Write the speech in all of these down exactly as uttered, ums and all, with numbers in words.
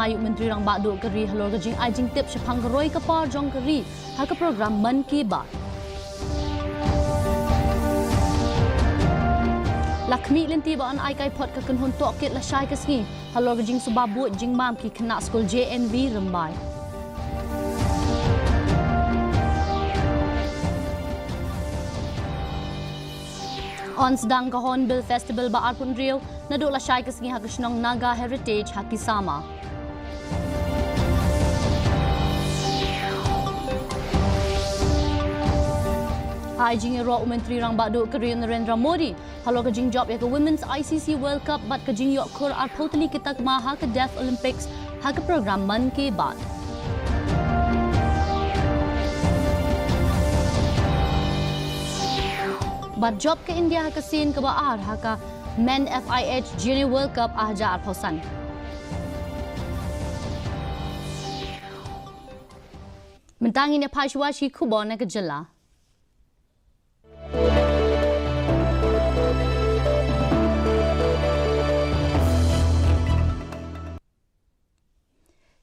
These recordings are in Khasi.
Ai u Myntri Rangbah Duh ka ri halor ka jingai jingtip shaphang ka roi ka par jong ka ri ha ka program Mann Ki Baat. La khmih lynti ba yn ai kai phot ka kynhun tohkit lashai ka sngi halor ka jingsuba buit jingmam ki khynnah skul J N V Rymbai. Yn sdang ka Hornbill Festival ba arphew hynriew naduh lashai ka sngi ha ka shnong Naga Heritage ha Kisama. Ai jingïaroh u Myntri Rangbah Duh ka ri u Narendra Modi halor ka jingjop ïa ka Women's I C C World Cup bad ka jingïoh khur arphew tylli ki takma ha ka Deaf Olympics ha ka program Mann Ki Baat. Bad jop ka India ha ka sien kaba ar ha ka Men F I H Junior World Cup ar hajar arphew san. Mynta ngin ïa phai shuwa shi khubor na ka jylla.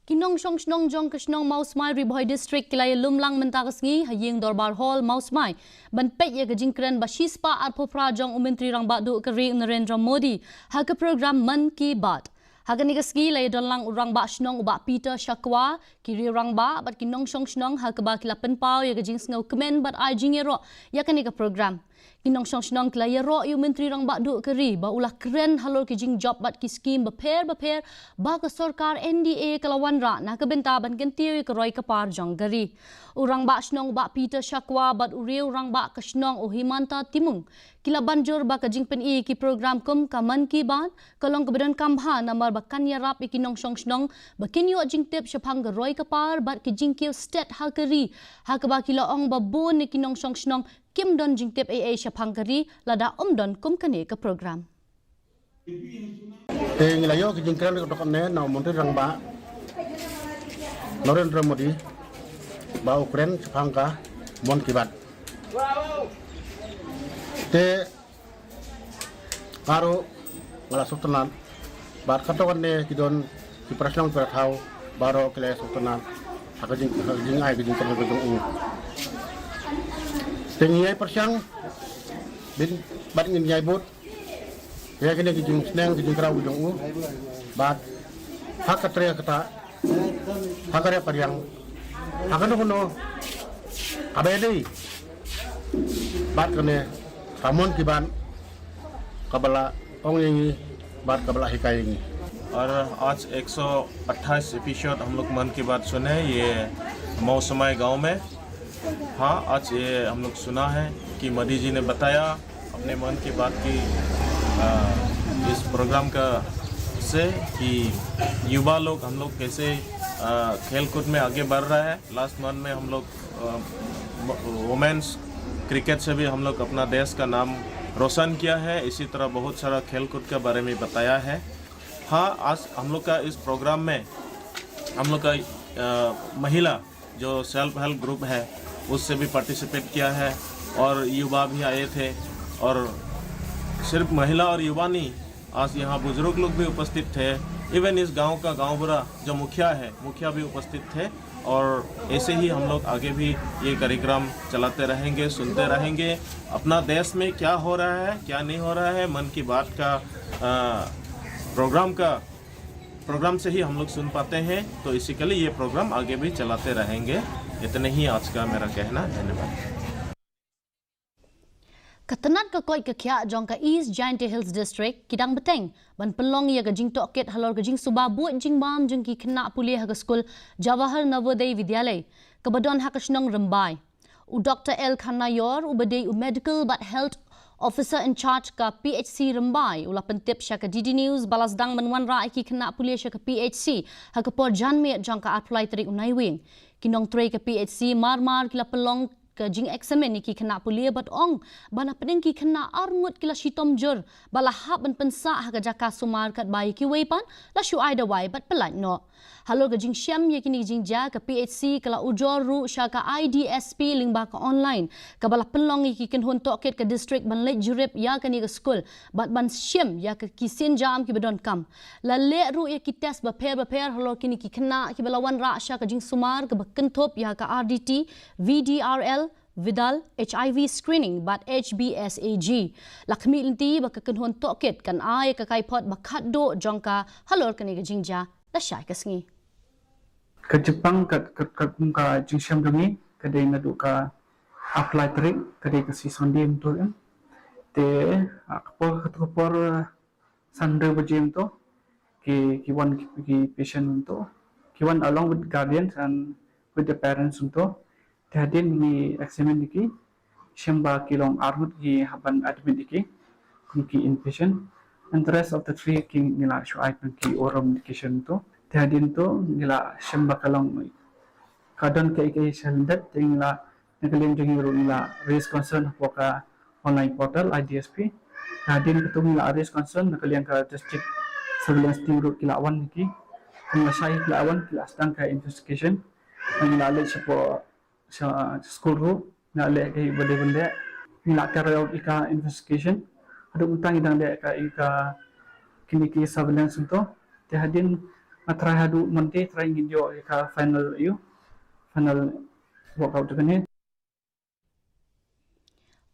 Ki nongshong shnong jong ka shnong Mawsmai, Ri Bhoi District ki la ïalum lang mynta ka sngi ha ïing Dorbar Hall Mawsmai ban peit ïa ka jingkren ba shispah arphew phra jong u Myntri Rangbah Duh ka ri u Narendra Modi ha ka program Mann Ki Baat. Ha kane ka sngi la ïadon lang u rangbah shnong u Bah Peter Shakwa, ki riew rangbah bad ki nongshong shnong ha kaba ki la pynpaw ïa ka jingsngew kmen bad ai jingïaroh ïa kane ka program. Ki nongshong shnong ki la ïaroh ïa u Myntri Rangbah Duh ka ri ba u la kren halor ki jingjop bad ki skim bapher bapher ba ka sorkar N D A ka la wanrah na ka bynta ban kyntiew ïa ka roi ka par jong ka ri. U rangbah shnong u Bah Peter Shakwa bad u riew rangbah ka shnong u Himanta Timung ki la ban jur ba ka jingpyni ki program kum ka Mann Ki Baat ka long kaba donkam bha namar ba kan ïarap ïa ki nongshong shnong ba kin ïoh jingtip shaphang ka roi ka par bad ki jingkiew stet ha ka ri, ha kaba ki la ong ba bun na ki nongshong shnong kim don jingtip ei ei shaphang ka ri lada ym don kum kane ka program. Te ngi la ïoh ki jingkren ka dok ne na u Myntri Rangbah Narendra Modi ba u kren shaphang ka Mann Ki Baat. Te nga ruh nga la sngewtynnat bad katto katne ki don ki para shnong para thaw baroh ki la sngewtynnat ha ka jing, ha ka jingai ka jingkren ka jong u. Te ngi ïai pyrshang bad ngin ïai bud ïa kine ki jingsneng ki jingkraw ki jong u bad ha ka trei ka ktah ha ka riap ka riang ha kano kano kaba ïadei bad kane ka Mann Ki Baat kaba la ong ïa ngi bad kaba la hikai ïa ngi. और आज एक सौ अट्ठाईस एपिसोड हम लोग मन की बात सुने, ये मौसमाई गांव में। हाँ, आज ये हम लोग सुना है कि मोदी जी ने बताया अपने मन की बात की, आ, इस प्रोग्राम का से कि युवा लोग हम लोग कैसे, आ, खेल कूद में आगे बढ़ रहा है। लास्ट मंथ में हम लोग, आ, म-, वुमेन्स क्रिकेट से भी हम लोग अपना देश का नाम रोशन किया है। इसी तरह बहुत सारा खेल कूद के बारे में बताया है। हाँ, आज हम लोग का इस प्रोग्राम में हम लोग का, आ, महिला जो सेल्फ हेल्प ग्रुप है, उससे भी पार्टिसिपेट किया है और युवा भी आए थे। और सिर्फ महिला और युवा नहीं, आज यहाँ बुजुर्ग लोग भी उपस्थित थे। इवन इस गांव का गांव बूढ़ा जो मुखिया है, मुखिया भी उपस्थित थे। और ऐसे ही हम लोग आगे भी ये कार्यक्रम चलाते रहेंगे, सुनते रहेंगे। अपना देश में क्या हो रहा है, क्या नहीं हो रहा है, मन की बात का, आ, प्रोग्राम का प्रोग्राम से ही हम लोग सुन पाते हैं, तो इसी के लिए ये प्रोग्राम आगे भी चलाते रहेंगे। इतने ही आज का मेरा कहना। धन्यवाद। Ka tnat ka koit ka khiah jong ka East Jaintia Hills District ki dang bteng ban pynlong ïa ka jingtohkit halor ka jingsuba buit jingmam jong ki khynnah pule ha ka skul Jawahar Navodaya Vidyalay kaba don ha ka shnong Rymbai. U Doktor L Kharnaior, uba dei u Medical bad Health Officer in Charge ka P H C Rymbai, u la pyntip sha ka D D News ba la sdang ban wanrah ïa ki khynnah pule sha ka P H C ha ka por janmiet jong ka arphew lai tarik u Naiwieng. Ki nongtrei ka P H C mar mar ki la pynlong ka jingeksamin ïa ki khynnah pule bad ong ba na pdeng ki khynnah arngut ki la shitom jur ba la hap ban pynsah ha ka jaka sumar katba ïa kiwei pat la shu ai dawai bad pyllait noh. Halor ka jingshem ïa kine ki jingjia, ka P H C ka la ujor ruh sha ka I D S P lyngba ka online, kaba la pynlong ïa ki kynhun tohkit ka district ban leit jurip ïa kane ka skul bad ban shim ïa ka ki sienjam kiba donkam. La leh ruh ïa ki test bapher bapher halor kine ki khynnah kiba la wanrah sha ka jingsumar kaba kynthup ïa ka R D T, V D R L, Vidal, H I V screening bad H B sag. La khmih lynti ba ka kynhun tohkit kan ai ka kaiphod ba khatduh jong ka halor kane ka jingjia lashai ka sngi. Ka jingpang ka, ka, ka kum ka jingshem jong ngi ka dei naduh ka arphew lai tarik, ka dei ka sngi Sunday mynta em. Te, ah, ka por, ka por, ah, san hynriew baje mynta ki, ki wan ki, ki patient mynta, ki wan along with guardians and with the parents mynta. Te hadien ngi examine ïa ki, shem ba ki long arngut ki hap ban admit ïa ki kum ki inpatient. And the rest of the three ki ngi la shu ai tang ki oral medication to. Te hadien to ngi la shem ba ka long ka don kaei kaei shalyndet, te ngi la, na ka liang jong ngi ruh ngi la raise concern hapoh ka online portal I D S P. Te hadien kata ngi la raise concern na ka liang ka district surveillance team ruh ki la wan ïa ki. Ngi la shai ki la wan, ki la sdang ka investigation. Ngi la leit shapoh sha skul ruh, ngi la leh kaei ba dei ban leh, ngi la carry out ïa ka investigation. Haduh mynta ngi dang leh ka ïa ka kine ki surveillance mynta. Te hadien nga tharai haduh Monday tharai ngin ïoh ïa ka final, ïa final workout jong kane.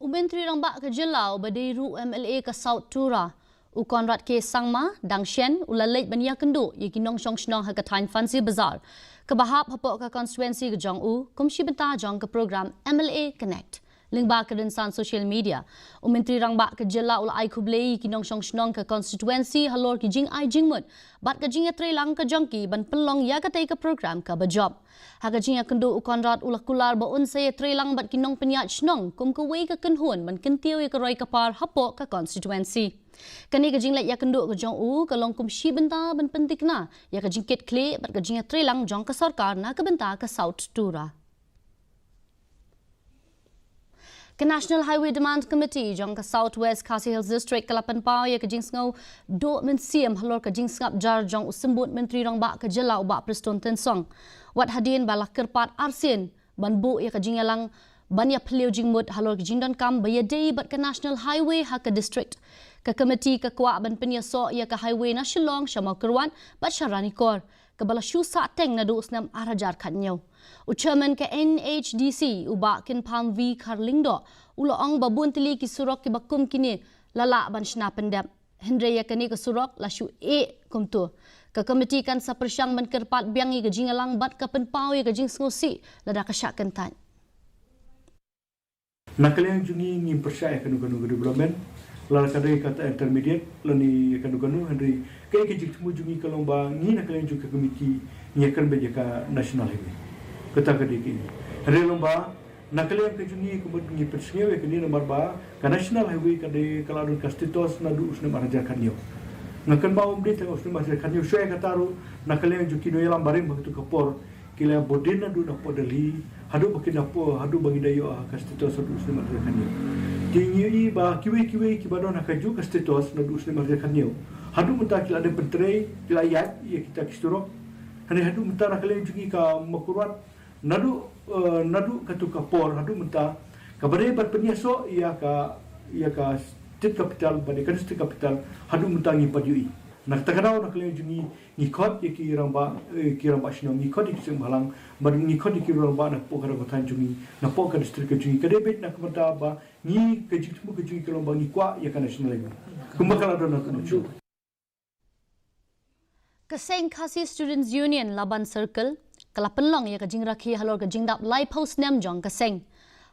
U Myntri Rangbah ka Jylla uba dei ruh u M L A ka South Tura, u Conrad K Sangma, dang shen u la leit ban ïakynduh ïa ki nongshong shnong ha ka thaiñ Fancy Bazar, kaba hap hapoh ka constituency ka jong u, kum shi bynta jong ka program M L A Connect. Lyngba ka rynsan social media, u Myntri Rangbah ka Jylla u la ai khublei ïa ki nongshong shnong ka constituency halor ki jingai jingmut bad ka jingïatreilang ka jong ki ban pynlong ïa katei ka program kaba jop. Ha ka jingïakynduh, u Conrad u la kular ba un sa ïatreilang bad ki nongpynïaid shnong kum kawei ka kynhun ban kyntiew ïa ka roi ka par hapoh ka constituency. Kane ka jingleit ïakynduh ka jong u ka long kum shi bynta ban pynthikna ïa ka jingkitkhlieh bad ka jingïatreilang jong ka sorkar na ka bynta ka South Tura. Ka National Highway Demand Committee jong ka South West Khasi Hills District ka la pynpaw ïa ka jingsngew duh mynsiem halor ka jingsngap jar jong u Symbud Myntri Rangbah ka Jylla u Bah Prestone Tynsong, wat hadien ba la kyrpad arsien ban buh ïa ka jingïalang ban ïaphylliew jingmut halor ka jingdonkam ba ïadei bad ka National Highway ha ka district. Ka committee ka kwah ban pynïasoh ïa ka highway na Shillong sha Mawkyrwat bad sha Ranikor, kaba la shu sah teng naduh u snem ar hajar khathynñiew. U Chairman ka N H D C, u Bah Kynpham V Kharlyngdoh, u la ong ba bun tylli ki surok kiba kum kine la lah ban shna pyndep. Hynrei ïa kane ka surok la shu ïeh kumto. Ka committee kan sa pyrshang ban kyrpad biang ïa ka jingïalang bad ka pynpaw ïa ka jingsngewsih lada ka shah kyntait. Na ka liang jong ngi ngim pyrshah ïa kano kano ka development, lada ka dei kata intermediate lane ïa kano kano, hynrei kaei ka jingthmu jong ngi ka long ba ngi na ka liang jong ka committee ngi ïakren beit ïa ka National Highway. Kata ka dei kaei. Hynrei long ba na ka liang ka jong ngi ka mut ngi pynsngew ïa kane namar ba ka National Highway ka dei ka la don ka status naduh u snem ar hajar khathynñiew. Nga kynmaw ym dei tang u snem ar hajar khathynñiew, shuwa ïa kata ruh na ka liang jong ki nongïalam barim ha kato ka por ki la ïa bud dien naduh na pdeng Delhi, haduh ba ki da poi, haduh ba ki da ïoh ha ka status haduh u snem ar hajar khathynñiew. Te ngi ïohi ba kiwei kiwei kiba don ha kajuh ka status naduh u snem ar hajar khathynñiew, haduh mynta ki la dep pyntrei, ki la ïaid ïa kita ki surok. Hynrei haduh mynta na ka liang jong ngi ka Mawkyrwat, naduh, eh, naduh kato ka por haduh mynta, kaba dei ban pynïasoh ïa ka, ïa ka state capital bad ïa ka district capital, haduh mynta ngim pat ïohi. Na kata ka daw na ka liang jong ngi ngi khot ïa ki rangbah, eh, ki rangbah shnong, ngi khot ïa ki seng bhalang, bad ngi khot ïa ki rangbah napoh ka rangbah thaiñ jong ngi, napoh ka district ka jong ngi. Ka dei beit na ka bynta ba ngi ka jingthmu ka jong ngi ka long ba ngi kwah ïa ka National Highway kumba ka la don ha kano ka juh. Ka seng Khasi Students Union Laban Circle ka la pynlong ïa ka jingrakhe halor ka jingdap laiphew snem jong ka seng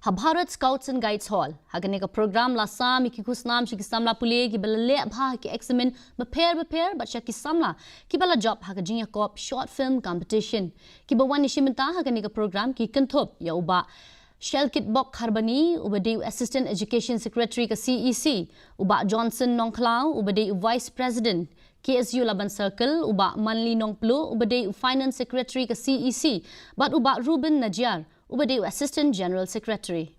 ha Bharat Scouts and Guides Hall. Ha kane ka program la sam ïa ki khusnam sha ki samla pule kiba la leh bha ha ki eksamin bapher bapher bad sha ki samla kiba la jop ha ka jingïakop short film competition. Kiba wan ïashim bynta ha kane ka program ki kynthup ïa u Bah Shelkitbok Kharbani uba dei u Assistant Education Secretary ka C E C, u Bah Johnson Nongkhlaw uba dei u Vice President K S U Laban Circle, u Bah Manly Nongpluh uba dei u Finance Secretary ka C E C, bad u Bah Reuben Najiar uba dei u Assistant General Secretary.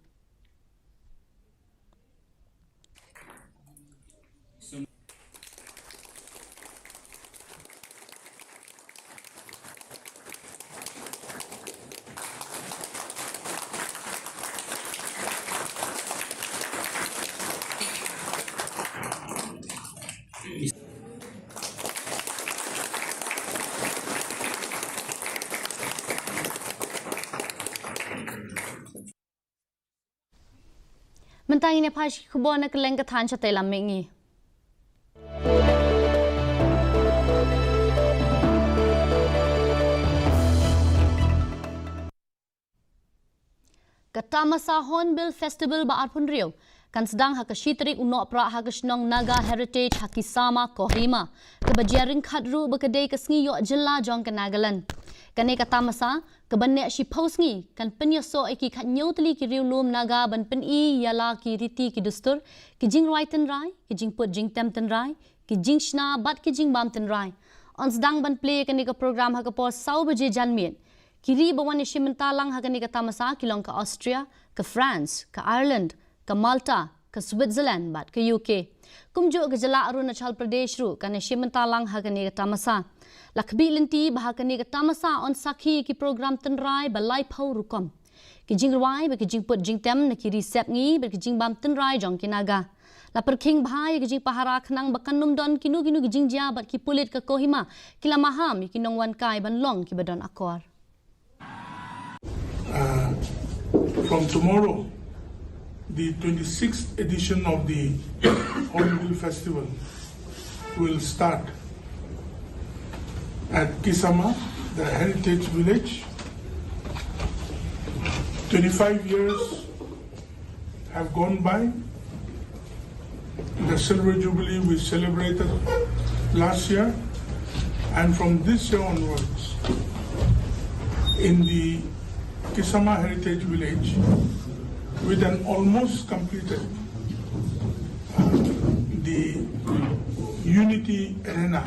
Mynta ngin ïa phai sha ki khubor na kylleng ka thaiñ, shatei lam mihngi. Ka tamasa Hornbill Festival ba arphew hynriew kan sdang ha ka shi tarik u Nohprah ha ka shnong Naga Heritage ha Kisama, Kohima, kaba jia ryngkat ruh ba ka dei ka sngi ïoh jylla jong ka Nagaland. Kane ka tamasa, kaba neh shiphew sngi, kan pynïasoh ïa ki khathynñiew tylli ki riewlum Naga ban pyni ïa la ki riti ki dustur, ki jingrwai tynrai, ki jingput jingtem tynrai, ki jingshna bad ki jingbam tynrai. Yn sdang ban plie ïa kane ka program ha ka por saw baje janmiet. Ki ri ba wan ïashim bynta lang ha kane ka tamasa ki long ka Austria, ka France, ka Ireland, ka Malta, ka Switzerland bad ka U K. Kumjuh ka jylla Arunachal Pradesh ruh kan ïashim bynta lang ha kane ka tamasa. La khmih lynti ba ha kane ka tamasa yn sakhi ïa ki program tynrai ba laiphew rukom. Ki jingrwai bad ki jingput jingtem na ki ri sepngi bad ki jingbam tynrai jong ki Naga. La pyrkhing bha ïa ki jingpahara khnang ba kan ym don kino kino ki jingjia bad ki pulit ka Kohima ki la maham ïa ki nongwan kai ban long kiba don akor. Uh, from tomorrow, the twenty-sixth edition of the Hornbill Festival will start at Kisama, the heritage village. Twenty-five years have gone by. The Silver Jubilee we celebrated last year, and from this year onwards, in the Kisama Heritage Village, with an almost completed, uh, the Unity Arena,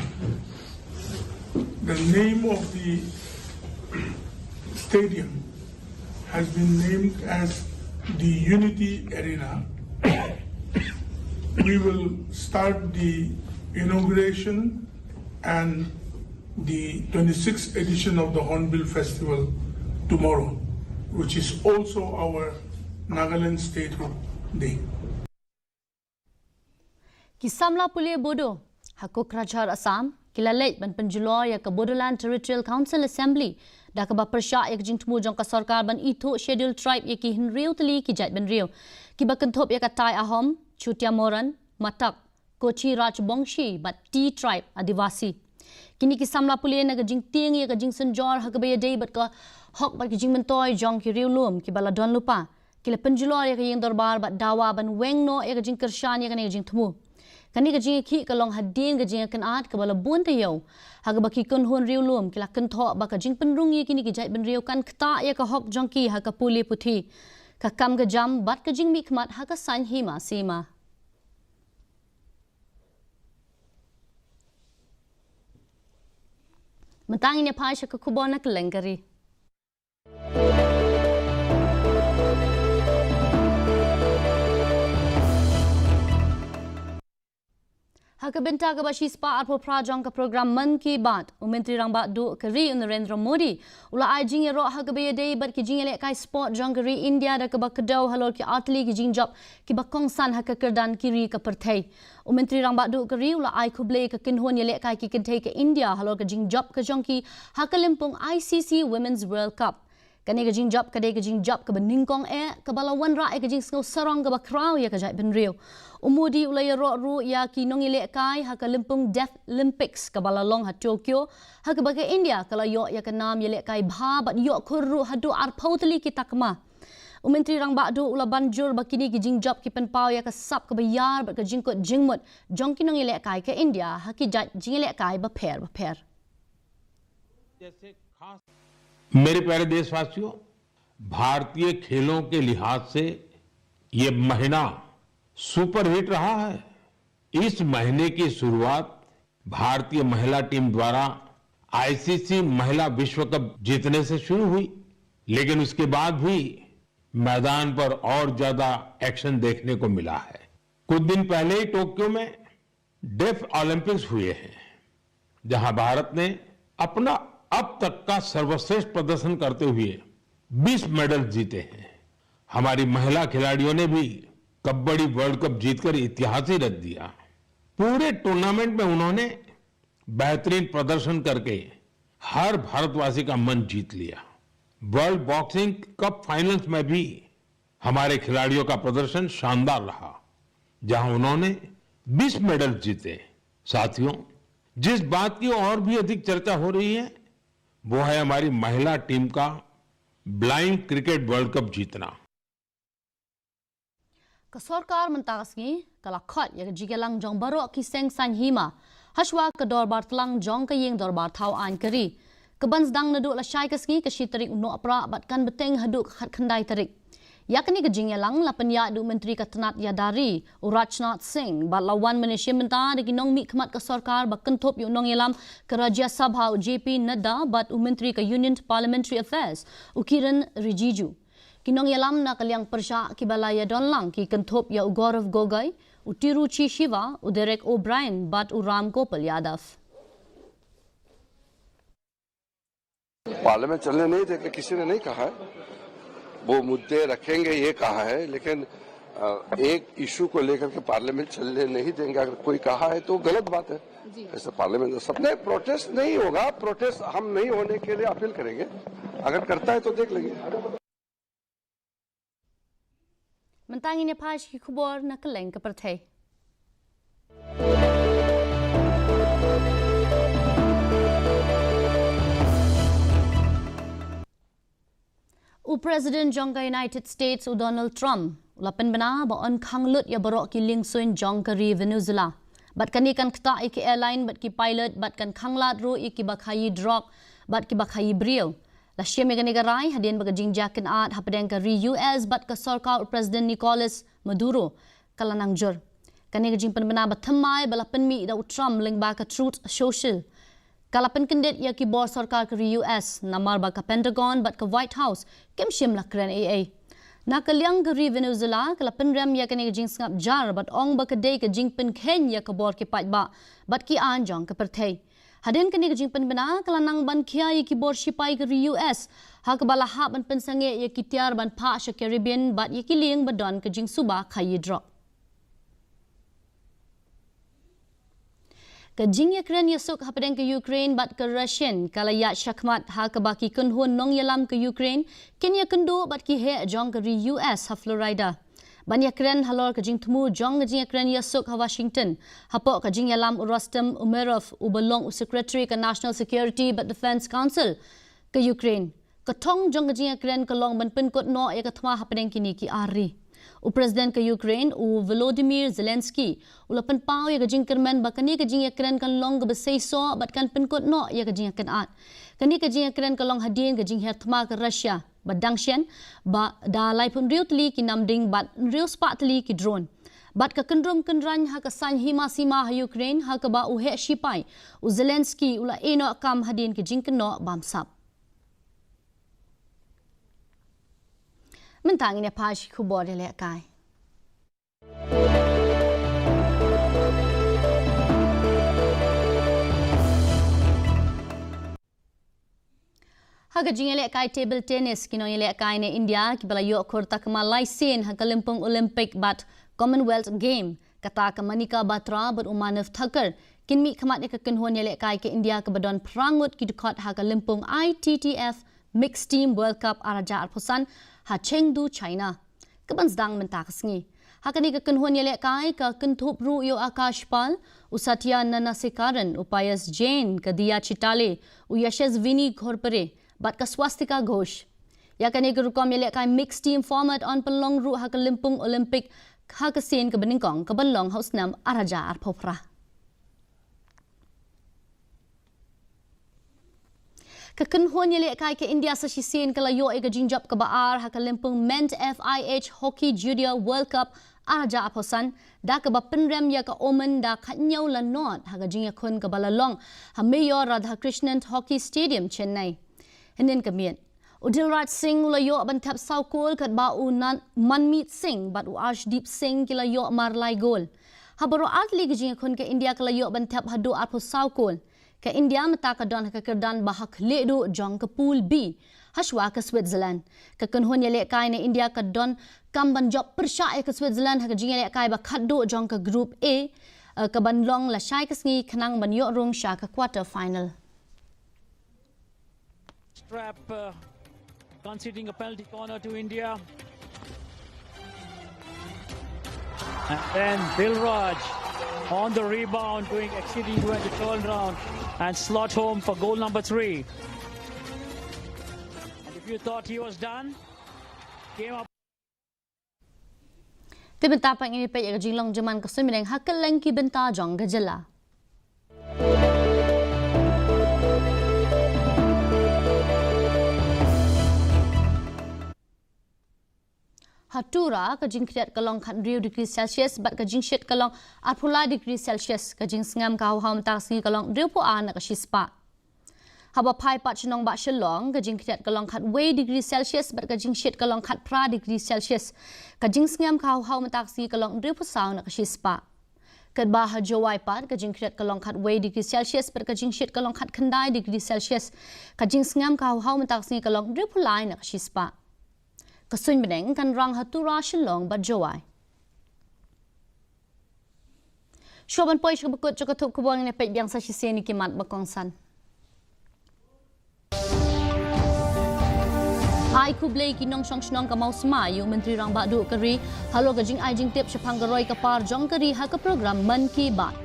the name of the stadium has been named as the Unity Arena. We will start the inauguration and the twenty-sixth edition of the Hornbill Festival tomorrow, which is also our Nagaland Statehood Day. Ki samla pule Bodo ha Kokrajhar, Assam, ki la leit ban pynjulor ïa ka Bodoland Territorial Council Assembly da kaba pyrshah ïa ka jingthmu jong ka sorkar ban ithuh Scheduled Tribe ïa ki hynriew tylli ki jaitbynriew, kiba kynthup ïa ka Tai Ahom, Chutia Moran, Matak, Kochi Rajbongshi bad Tea Tribe Adivasi. Kine ki samla pule na ka jingtieng ïa ka jingsynjor ha kaba ïadei bad ka hok bad ka jingmyntoi jong ki riewlum kiba la don lypa, ki la pynjulor ïa ka ïing dorbar bad dawa ban weng noh ïa ka jingkyrshan ïa kane ka jingthmu. Kane ka jingïakhih ka long hadien ka jingïakynad kaba la bun taïew, ha kaba ki kynhun riewlum ki la kynthoh ba ka jingpynrung ïa kine ki jaitbynriew kan ktah ïa ka hok jong ki ha ka pule puthi, ka kam ka jam bad ka jingmihkhmat ha ka saiñ hima sima. Mynta ngin ïa phai sha ka khubor na kylleng ka ri. Ha ka bynta kaba shispah arphew phra jong ka program Mann Ki Baat, u Myntri Rangbah Duh ka ri u Narendra Modi u la ai jingïaroh ha kaba ïadei bad ki jingïalehkai sport jong ka ri India da kaba kdew halor ki artylli ki jingjop kiba kongsan ha ka kyrdan ki ri ka pyrthei. U Myntri Rangbah Duh ka ri u la ai khublei ïa ka kynhun ïalehkai ki kynthei ka India halor ka jingjop ka jong ki ha ka lympung I C C Women's World Cup. Kane ka jingjop ka dei ka jingjop kaba nyngkong eh kaba la wanrah ïa ka jingsngew sarong kaba khraw ïa ka jaitbynriew. U Modi u la ïaroh ruh ïa ki nongïalehkai ha ka lympung Deaflympics kaba la long ha Tokyo, ha kaba ka India ka la ïoh ïa ka nam ïalehkai bha bad ïoh khur ruh haduh arphew tylli ki takma. U Myntri Rangbah Duh u la ban jur ba kine ki jingjop ki pynpaw ïa ka sap kaba ïar bad ka jingkut jingmut jong ki nongïalehkai ka India ha ki jait jingïalehkai bapher bapher. मेरे प्यारे देशवासियों, भारतीय खेलों के लिहाज से ये महीना सुपरहिट रहा है। इस महीने की शुरुआत भारतीय महिला टीम द्वारा आईसीसी महिला विश्व कप जीतने से शुरू हुई। लेकिन उसके बाद भी मैदान पर और ज्यादा एक्शन देखने को मिला है। कुछ दिन पहले ही टोक्यो में डेफ ओलंपिक्स हुए हैं, जहां भारत ने अपना अब तक का सर्वश्रेष्ठ प्रदर्शन करते हुए बीस मेडल जीते हैं। हमारी महिला खिलाड़ियों ने भी कबड्डी वर्ल्ड कप जीतकर इतिहास ही रच दिया। पूरे टूर्नामेंट में उन्होंने बेहतरीन प्रदर्शन करके हर भारतवासी का मन जीत लिया। वर्ल्ड बॉक्सिंग कप फाइनल्स में भी हमारे खिलाड़ियों का प्रदर्शन शानदार रहा, जहां उन्होंने बीस मेडल जीते। साथियों, जिस बात की और भी अधिक चर्चा हो रही है, वो है हमारी महिला टीम का ब्लाइंड क्रिकेट वर्ल्ड कप जीतना। Ka sorkar mynta ka sngi ka la khot ïa ka jingïalang jong baroh ki seng saiñ hima hashwa ka dorbar tlang jong ka ïing dorbar thaw aiñ ka ri, kaban sdang naduh lashai ka sngi, ka shi tarik u Nohprah bad kan bteng haduh ka khatkhyndai tarik. Ïa kane ka jingïalang la pynïaid da u Myntri ka tnat ïada ri, u Rajnath Singh, bad la wan ban ïashim bynta da ki nongmihkhmat ka sorkar ba kynthup ïa u nongïalam ka Rajya Sabha, u J P Nadda, bad u Myntri ka Union Parliamentary Affairs, u Kiren Rijiju. Ki nongïalam na ka liang pyrshah kiba la ïadon lang ki kynthup ïa u Gaurav Gogoi, u Tiruchi Shiva, u Derek O'Brien bad u Ram Gopal Yadav. पार्लियामेंट चलने नहीं देंगे, किसी ने नहीं कहा है। वो मुद्दे रखेंगे, ये कहा है, लेकिन अ, एक इशू को लेकर के पार्लियामेंट चलने नहीं देंगे, अगर कोई कहा है, तो गलत बात है। ऐसा पार्लियामेंट, सबने प्रोटेस्ट नहीं होगा, प्रोटेस्ट हम नहीं होने के लिए अपील करेंगे, अगर करता है, तो देख लेंगे। Mynta ngin ïa phai sha ki khubor na kylleng ka pyrthei. U President jong ka United States, u Donald Trump, u la pynbna ba yn khang lut ïa baroh ki liengsuiñ jong ka ri Venezuela. Bad kane kan ktah ïa ki airline bad ki pilot bad kan khanglad ruh ïa kiba khaïi drok bad kiba khaïi briew. La shim ïa kane ka rai hadien ba ka jingjia kynad hapdeng ka ri U S bad ka sorkar u President Nicolas Maduro ka la nang jur. Kane ka jingpynbna ba thymmai ba la pynmih da u Trump lyngba ka Truth Social ka la pynkyndit ïa ki bor sorkar ka ri U S, namar ba ka Pentagon bad ka White House kim shym la kren ei ei. Na ka liang ka ri Venezuela ka la pynrem ïa kane ka jingsngap jar bad ong ba ka dei ka jingpynkheiñ ïa ka bor ki paidbah bad ki aiñ jong ka pyrthei. Hadien kane ka jingpynbna ka la nang ban khia ïa ki bor shipai ka ri U S ha kaba la hap ban pynsangeh ïa ki tiar ban phah sha Caribbean bad ïa ki lieng ba don ka jingsuba khaïi drok. Ka jingïakren ïasuk hapdeng ka Ukraine bad ka Russian ka la ïaid shakhmat ha kaba ki kynhun nongïalam ka Ukraine kin ïakynduh bad ki heh jong ka ri U S ha Florida. Ban ïakren halor ka jingthmu jong ka jingïakren ïasuk ha Washington hapoh ka jingïalam u Rustem Umerov uba long u Secretary ka National Security bad Defence Council ka Ukraine. Ka thong jong ka jingïakren ka long ban pynkut noh ïa ka thma hapdeng kine ki ar ri. U President ka Ukraine u Volodymyr Zelensky u la pynpaw ïa ka jingkyrmen ba kane ka jingïakren kan long kaba seisoh bad kan pynkut noh ïa ka jingïakynad. Kane ka jingïakren ka long hadien ka jingher thma ka Russia ba dang shen ba da laiphew hynriew tylli ki namding bad hynriew spah tylli ki drone. Bad ka kynrum kynraiñ ha ka saiñ hima sima ha Ukraine ha kaba u heh shipai u Zelensky u la ïeh noh kam hadien ka jingkynnoh bamsap. Mynta ngin ïa phai sha ki khubor ïalehkai. Ha ka jingïalehkai table tennis, ki nongïalehkai na India kiba la ïoh khur takma lai sien ha ka lympung Olympic bad Commonwealth Game, kata ka Manika Batra bad u Manav Thakur, kin mihkhmat ïa ka kynhun ïalehkai ka India kaba don phra ngut ki dkhot ha ka lympung I T T F Mixed Team World Cup ar hajar arphew san ha Chengdu, China, kaban sdang mynta ka sngi. Ha kane ka kynhun ïalehkai ka kynthup ruh ïa u Akash Pal, u Satya Nanasekaran, u Payas Jain, ka Diya Chitale, u Yashasvini Ghorpare bad ka Swastika Ghosh. Ïa kane ka rukom ïalehkai mixed team format yn pynlong ruh ha ka lympung Olympic ha ka sien kaba nyngkong kaban long ha u snem ar hajar arphew phra. Ka kynhun ïalehkai ka India sa shisien ka la ïoh ïa ka jingjop kaba ar ha ka lympung Men's F I H Hockey Junior World Cup ar hajar arphew san da kaba pynrem ïa ka Oman da khathynñiew la nod ha ka jingïakhun kaba la long ha Mayor Radhakrishnan Hockey Stadium, Chennai. Hynnin ka miet, U Dilraj Singh u la ïoh ban thep saw kol katba u Nan-, Manmeet Singh bad u Arshdeep Singh ki la ïoh mar lai gol. Ha baroh artylli ki jingïakhun ka India ka la ïoh ban thep haduh arphew saw kol. Ka India mynta ka don ha ka kyrdan ba ha khlieh duh jong ka Pool B, hashwa ka Switzerland. Ka kynhun ïalehkai na India ka don kam ban jop pyrshah ïa ka Switzerland ha ka jingïalehkai ba khatduh jong ka Group A, eh, ka ban long lashai ka sngi khnang ban ïoh rung sha ka quarter final. Strap, uh, conceding a penalty corner to India. And then Dilraj on the rebound, doing exceeding well to turn around and slot home for goal number three. And if you thought he was done, came up. Te mynta pat ngin ïa peit ïa ka jinglong jingman ka suiñ bneng ha kylleng ki bynta jong ka jylla. Ha Tura, ka jingkhriat ka long khathynriew degree Celsius bad ka jingshit ka long arphew lai degree Celsius. Ka jingsngem ka haw haw mynta ka sngi ka long hynriewphew ar na ka shispah. Haba phai pat sha nongbah Shillong, ka jingkhriat ka long khatwei degree Celsius bad ka jingshit ka long khatphra degree Celsius. Ka jingsngem ka haw haw mynta ka sngi ka long hynriewphew saw na ka shispah. Katba ha Jowai pat, ka jingkhriat ka long khatwei degree Celsius bad ka jingshit ka long khatkhyndai degree Celsius. Ka jingsngem ka haw haw mynta ka sngi ka long hynriewphew lai na ka shispah. Ka suiñ bneng kan rang ha Tura, Shillong bad Jowai. Shuwa ban poi sha kaba kut jong ka thup khubor, ngin ïa peit biang sa shisien ïa ki mat ba kongsan. Ai khublei ki nongshong shnong ka Mawsmai ïa u Myntri Rangbah Duh ka ri halor ka jingai jingtip shaphang ka roi ka par jong ka ri ha ka program Mann Ki Baat.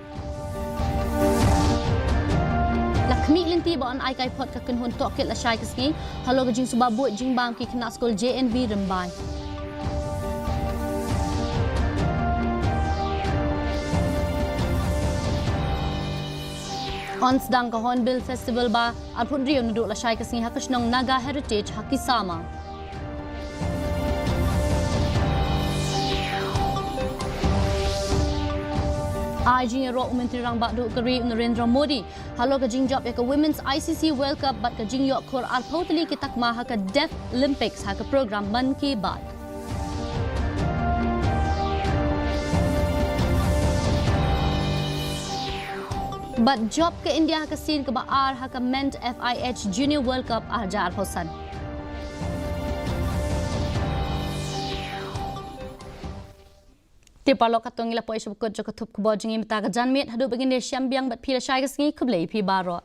La khmih lynti ba yn ai kai phot ka kynhun tohkit lashai ka sngi halor ka jingsuba buit jingbam ki khynnah skul J N V Rymbai. Yn sdang ka Hornbill Festival ba arphew hynriew naduh lashai ka sngi ha ka shnong Naga Heritage ha Kisama. Ai jingïaroh u Myntri Rangbah Duh ka ri u Narendra Modi halor ka jingjop ïa ka Women's I C C World Cup bad ka jingïoh khur arphew tylli ki takma ha ka Deaf Olympics ha ka program Mann Ki Baat. Bad jop ka India ha ka sien kaba ar ha ka Men's F I H Junior World Cup ar hajar arphew san. Te paralok, katto ngi la poi sha ba kut jong ka thup khubor jong ngi mynta ka janmiet, haduh ba ngin ïashem biang bad phi lashai ka sngi, khublei phi baroh.